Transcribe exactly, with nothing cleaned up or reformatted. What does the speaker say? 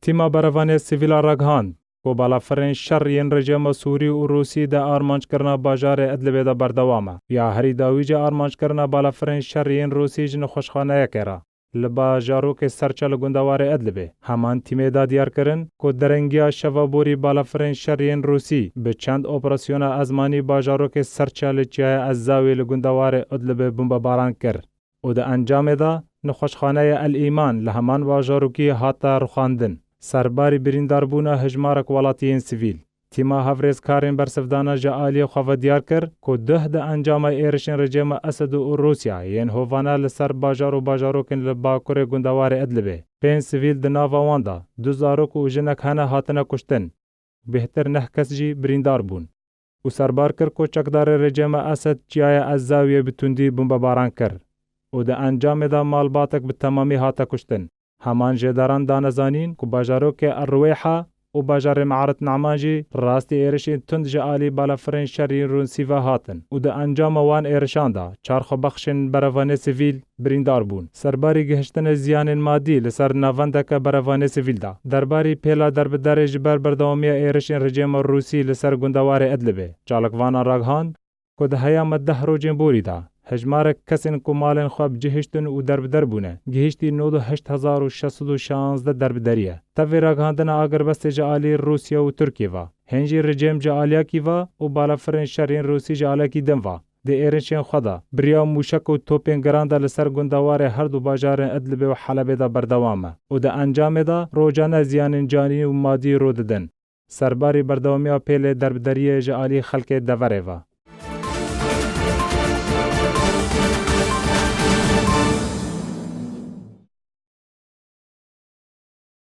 Tîma berevanê sivîl a ragihand ku balafirên şer yên rejîma Sûrî û Rûsî di armanckirina bajarê Idlibê de berdewam e. Ya herî dawî jî armanckirina balafirên şer yên Rûsî ji nexweşxaneyekê re li bajarokê Serçe li gundewarê Idlibê. Heman tîmê da diyar kirin ku derengiya şeva borî balafirên şer yên Rûsî bi çend operasyona ezmanî bajarokê Serçe li çiyaya Ezawî li gundewarê Idlibê bombebaran kir. û di encamê de nexweşxaneya El Îman li heman bajarokî hate rûxandin. Serbarî birîndarbûna hejmarek welatiyên sivîl. Tîma hevrêzkarên bersivdana ji aliyê xwe ve diyar kir ku duh di encama êrişên rejîma Esed û Rûsya yên hovane li ser bajar û bajarokên li bakurê gundewarê Idlibê. Pênc sivîl di nava wan de du zarok û jinek hene hatine kuştin. Bêhtir neh kes jî birîndar bûn û serbar kir ku çekdarê rejîma Esed çiyaya Ez Zawiyê bi tundî bombebaran kir û di encamê de malbatek bi temamî hate kuştin. Heman jêdaran dane zanîn ku bajarokê El Ruweyha û bajarê Mearet Ne'man jî rastî êrişên tund ji alî balafirên şer yên Rûsî ve hatin û di encama wan êrişan de çar xwebexşên berevanê sivîl birîndar bûn. Serbarî gihiştinê ziyanên madî li ser navendeke berevanê sivîl da. Derbarî pêla derbiderê ji ber berdewamiya êrişên rejîma Rûsî li ser gundewarê Idlibê, çalakvanan ragihand ku di heyama deh rojên borî de hejmarek kesên ku malên xwe bi cih hiştin û derbider bûne, gihiştî nod û heşt hezar û şeş sed û şazdeh derbiderî ye. Tevî ragihandina agirbestê ji alî Rûsya û Tirkiyê ve, hên jî rejîm ji aliyakî ve û balafirên şer yên Rûsî ji aliyakî din ve, di êrişên xwe de bi riya mûşek û topên giran de li ser gundewarê her du bajarên Idlibê û Helebê de berdewam e û di encamê de rojane ziyanên canî û madî rû didin. Serbarî berdewamiya pêlê derbideriyê ji alî xelkê deverê ve